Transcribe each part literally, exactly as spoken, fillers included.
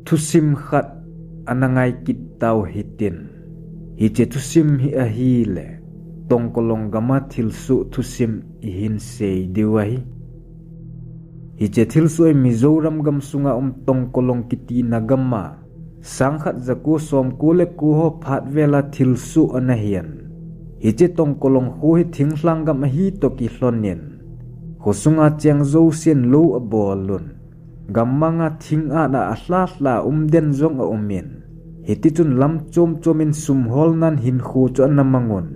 Thusim khat ana ngai kit tau hitin. Hiche thusim hi ahile, Tongkolong gam a thilsoh thusim ihin sei diu ahi. Hiche thilsoh hi Mizoram gam sunga um Tongkolong kiti na gam a, sangkhat jako somko le ko ho phat vel a thilsoh ana hin. Hiche Tongkolong kho hi thinglhang gam ahi toh kilhon in, kho sunga cheng jousen lou abol un. Gammang a thing at a alhalha um den jong aum in. Hiti chun lam chom chom in sum holnan hinkho chu ana mang un.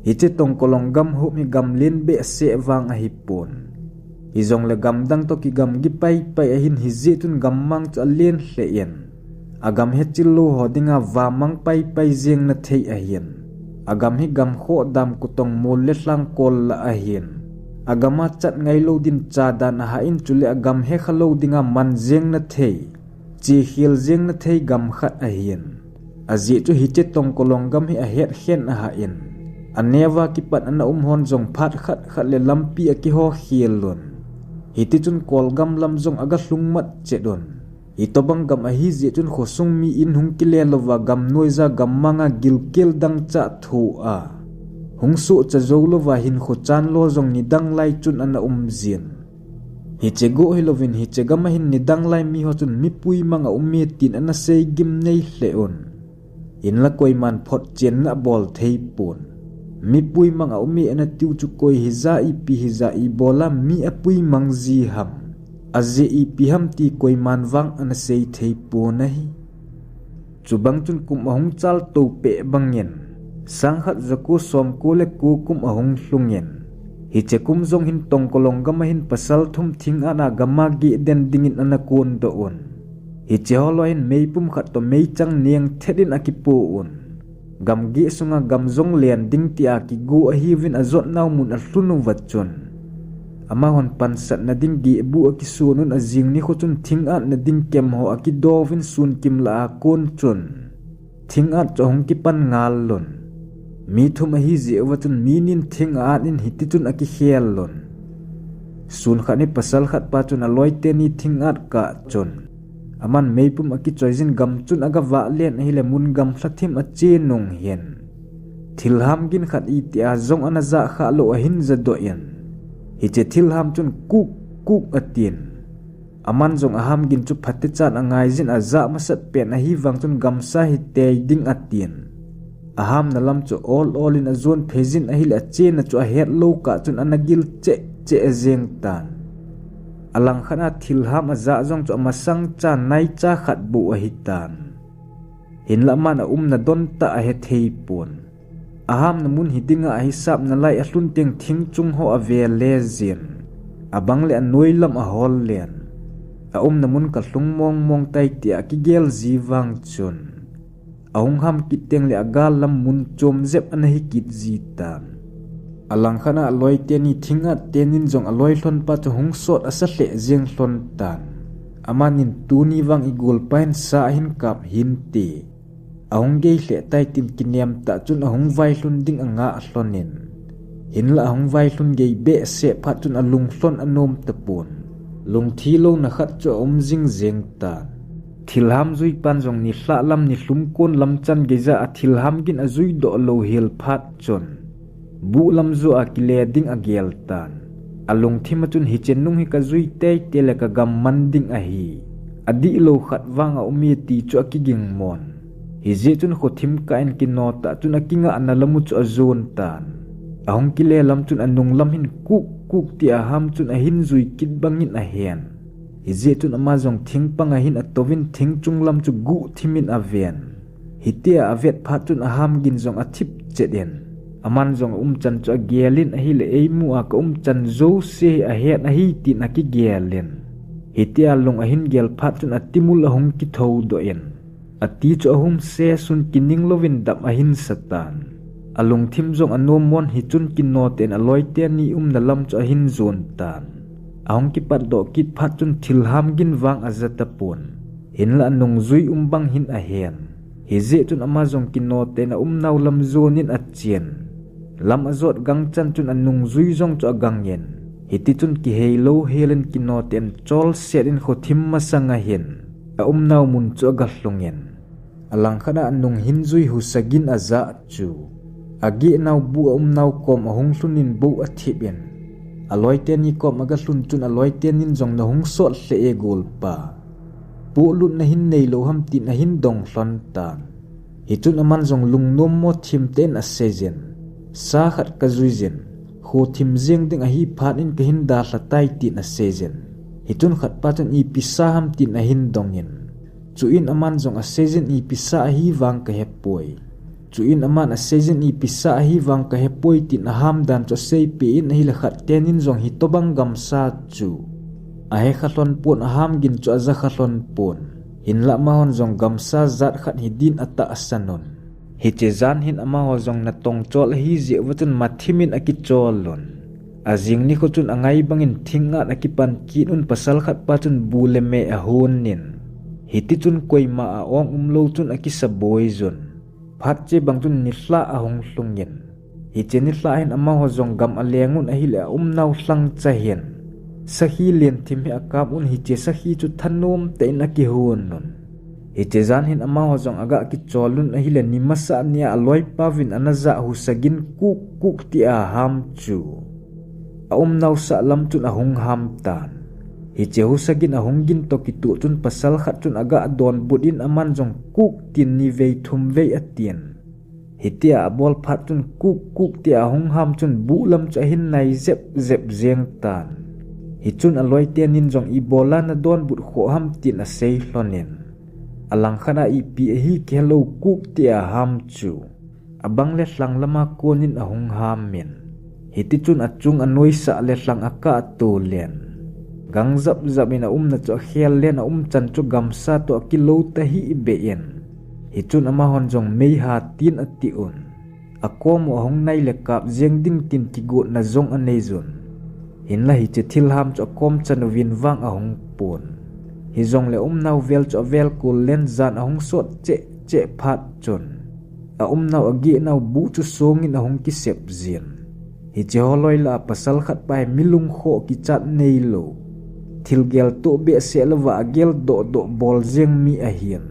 Hiche Tongkolong gam huop hi gam len behseh vang ahipon. Hijongle gamdang toh kigamgi paipai ahin, hijeh chun gammang chu alen lheh in. Agam hechil lou ho dinga vamang paipai jeng na thei ahin. Agam hi gam khoh dam kutong mol le lhang kol lah ahin. Agam a chat ngai lou din cha dan ahah in, chule agam hekha lou dinga man jeng na thei, chekhel jeng na thei gam khat ahin. Ajeh chu hiche Tongkolong gam hi ahet khen ahah in, aneo a kipat ana um hon jong phat khat khat le lampi akiho khel un. Hiti chun Kolgam lam jong aga lhung mat chet un. Hitobang gam ahi jeh chun khosung mi in hung kile louva, gam noija gammang a gilkel dangchah thoh a, hung sohcha jou louva hinkho chan lo jong nidang lai chun ana um jin. Hiche go hilouvin, hiche gam a hin nidang lai mi ho chun mipui mang aum e tin ana sei gimnei lheh un. Hinlah koiman photchenna abol thei pon. Mipui mang aum e ana tiu chu koi hija, ipi hija, ibola mi apui mang ji ham, ajeh ipi ham ti koiman vang ana sei thei pon ahi. Chubang chun kum ahung chal to peh bangin, sangkhat jako somko le ko kum ahung lhungin, hiche kum jong hin Tongkolong gam a hin pasal thum thing at a gam a geh den dingin ana kondoh un. Hiche ho lah a hin meipum khat toh meichang neng thet in akipo un. Gam geh sunga gam jong len ding tia kigo ahiuvin, ajotnau mun alhun uva chun, amahon pansatna ding gehbu akisun un, ajing nikho chun thing atna ding kem ho akidouvin, sun kim lah a kon chun thing at chu ahung kipan ngal un. Mi thum ahi jeh uva chun mi nin thing a-at in hiti chun akikhel un. Sun khat ni pasal khat pa chun aloi teni thing at kah chun, aman meipum akichoi jin gam chun aga vah len ahile, mun gamlha thim ache nung hin, thilham gin khat itia jong ana jah khah lou ahin jadoh in, hiche thilham chun kuk kuk atin. Aman jong aham gin chu phatechan angai jin, ajah masat pen ahivang chun gamsa hitei ding atin. Ahamna lam chu ol ol in ajon phei jin ahile, achena chu ahet lou kah chun ana gil cheh cheh jeng tan. Alangkhat a thilham ajah jong chu amasang cha naicha khat bou ahitan. Hinlah aman aumna don tah ahethei pon. Ahamna mun hi dinga ahisap nalai alhun teng thing chung ho ave le jin. Abang le anoi lam ahol len. Aumna mun kalhung mong mong tai tia akigel ji vang chun, ahung ham kit teng le agal lam mun chom jep ana hi kit ji tan. Alangkhat a aloi teni thing at tenin jong aloi lhon pa chu hung sot asa lheh jeng lhon tan. Amanin tuni vang igol pa hin sa ahin kap hinte. Ahung gei lheh tai tin kinem tah chun ahung vailhun ding angah lhon in. Hinlah ahung vailhun gei behseh phat chun alung lhon anom tapon. Lungthi louna khat chu aum jing jeng tan. Thilham jui pan jong nilhah lam nilhum kon lam chan geija athilham gin ajui doh lou hel phat chun, buh lam joh a kile ding agel tan. Alungthim a chun hiche nung hi kajui teitei le kagam man ding ahi. Adih lou khat vang aum e ti chu akiging mon. Hijeh chun khothim kah in kino tah chun akingahna lam u chu ajon tan. Ahung kile lam chun anung lam hin kuk kuk tia aham chun ahin jui kit bangin ahen. Hijeh chun ama jong thingpang a hin atouvin thing chung lam chu guh thim in aven. Hitia avet phat chun aham gin jong athip chet in. Aman jong aumchan chu agel in ahile, eimu a kaumchan jouse hi ahet ahi tin akigel in. Hitia lung ahin gel phat chun atimul ahung kithou doh in. Ati chu ahum se sun kining louvin dap ahin sa tan. Alungthim jong anom mon hichun kino ten aloi teni umna lam chu ahin jon tan. Ahung kipat doh kit phat chun thilham gin vang aja tapon. Hinlah anung jui um bang hin ahen. Hijeh chun ama jong kino ten aumnau lam jon in achen. Lam ajot gang chan chun anung jui jong chu agang in. Hiti chun kihei lou hel in kino ten chol set in khothim masang a hin aumnau mun chu agalhungin, alangkhat a anung hin jui husa gin ajah chu, agehnau buh aumnau kom ahung lhunin bou athip in, aloite ni kom agalhun chun aloite nin jong, "Nahung sot lheh e golpa, polut nahin neilou ham?" tin ahin dong lhon tan. Hichun aman jong lungnom mo thim tah in aseijin, "Sa khat kajui jin, khothim jeng ding ahi phat in kahin dalha tai," tin aseijin. Hichun khatpa chun, "Ipi sa ham?" tin ahin dongin, chuin aman jong aseijin, "Ipi sa ahi vang kahepoi." Chuin aman aseijin, "Ipi sa ahi vang kahepoi," tin aham dan chu aseipeh in ahile khat tenin jong hitobang gamsa chu ahekha lhon pon, aham gin chu ajakha lhon pon. Hinlah amahon jong gamsa jat khat hidin atahsan un. Hiche jan hin amaho jong natong chol ahi jeh uva chun mathimin akichol un. Ajing nikho chun angai bangin thingngat akipan kit un, pasal khatpa chun bu le meh ahonin, hitichun koima a-ong umlou chun akisaboi jun. Phat che bang chun nilhah ahung lhungin, hiche nilhah hin amaho jong gam aleng un ahile aumnau lhangcha hin sakhi lenthim hi akap un, hiche sakhi chu thanom tah in akihon un. Hiche jan hin amaho jong aga kichol un ahile, ni masa nia aloipa uvin ana jah husa gin kuk kuk tia ham chu aumnau sah lam chun ahung ham tan. Hiche husa gin ahung gin toh kitoh chun pasal khat chun aga donbut in aman jong kuk tin ni vei thum vei atin. Hitia abol phat chun kuk kuk tia ahung ham chun buh lam chu ahin nai jep jep jeng tan. Hichun aloite nin jong, "Ibola nadonbut khoh ham?" tin asei lhonin, alangkhat a, "Ipi ahi kihelou, kuk tia ham chu abang le lhang lama konin ahung ham in." Hitichun achung anoisah le lhang akah to len, gang jap jap in aumna chu akhel len, aumchan chu gamsa toh akilou tahih beh in. Hichun amahon jong meiha tin ati un. Akom u ahung nai le kap jeng ding tin kigotna jong anei jun. Hinlah hiche thil ham chu akom chan uvin vang ahung pon. Hijongle aumnau vel chu avel kol len, jan ahung sot cheh cheh phat chun aumnau agehnau buh chu songin ahung kisep jin. Hiche holoi lah a pasal khatpa hi mi lungkhoh kichat neilou, thil gel toh behseh louva agel dohdoh bol jeng mi ahin.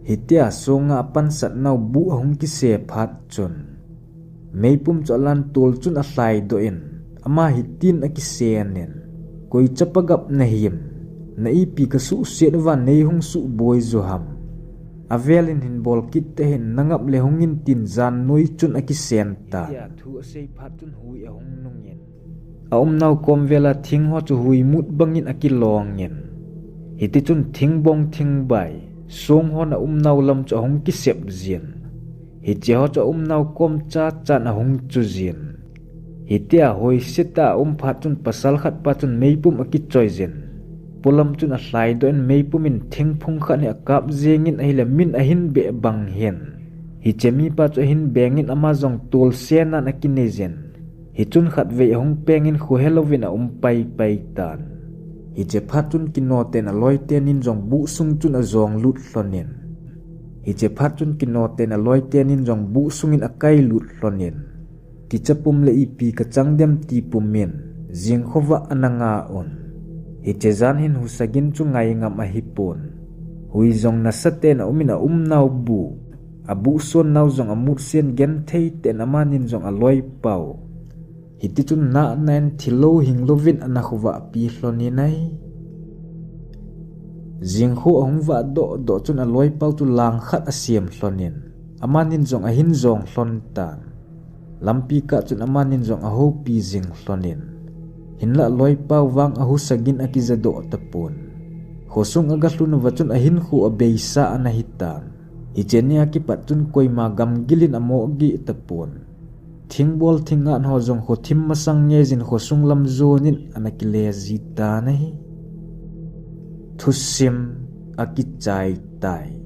Hitia songa apansatnau buh ahung kise phat chun meipum chu alan tol chun alhaidoh in, ama hitin akisen in, "Koi chapa gap nahim? Na ipi kasuhset uva neihung suhboi jo ham? Avel in hin bol kit tahih in, nangap le hungin," tin jan noi chun akisen tan. Hitia thu asei phat chun hui ahung nungin, aumnau kom vela thing ho chu hui mut bangin akilongin, hitichun thingbong thingbai song hon aumnau lam chu ahung kisep jin. Hiche ho chu aumnau kom cha chan ahung chu jin. Hitia hoiseta aum phat chun pasal khatpa chun meipum akichoi jin. Polam chun alhaidoh in meipum in thingphung khat hi akap jengin ahile min ahin beh bang hin, hiche mipa chu ahin bengin ama jong tolsenan akinei jin. Hichun khatvei ahung pengin khohelouvin aum paipai tan. Hiche phat chun kinoten aloitenin jong buh sung chun ajong lut lhonin. Hiche phat chun kinoten aloitenin jong buh sungin akai lut lhonin. Kicha pum le ipi kachang dem ti pumin, jingkhovah ana nga un. Hiche jan hin husa gin chu ngai ngam ahipon. Hui jong nasaten aumin aumnau buh, abuh sonnau jong amutsen genthei ten amanin jong aloipau hitichun nahnain thilou hinglouvin ana khovahpi lhonin ahi. Jingkho ahung vah dohdoh chun aloipau chu langkhat asem lhonin, amanin jong ahin jong lhon tan. Lampi kah chun amanin jong ahoupi jing lhonin, hinlah aloipau vang ahusa gin akijadoh tapon. Khosung agalhun uva chun ahinkho abeisa ana hitan. Hiche nia kipat chun koima gamgilin amoh gih tapon. Thingbol thingngat ho jong khothim masang ngeijin khosung lam jonin ana kile jitan ahi. Thusim akichai tai.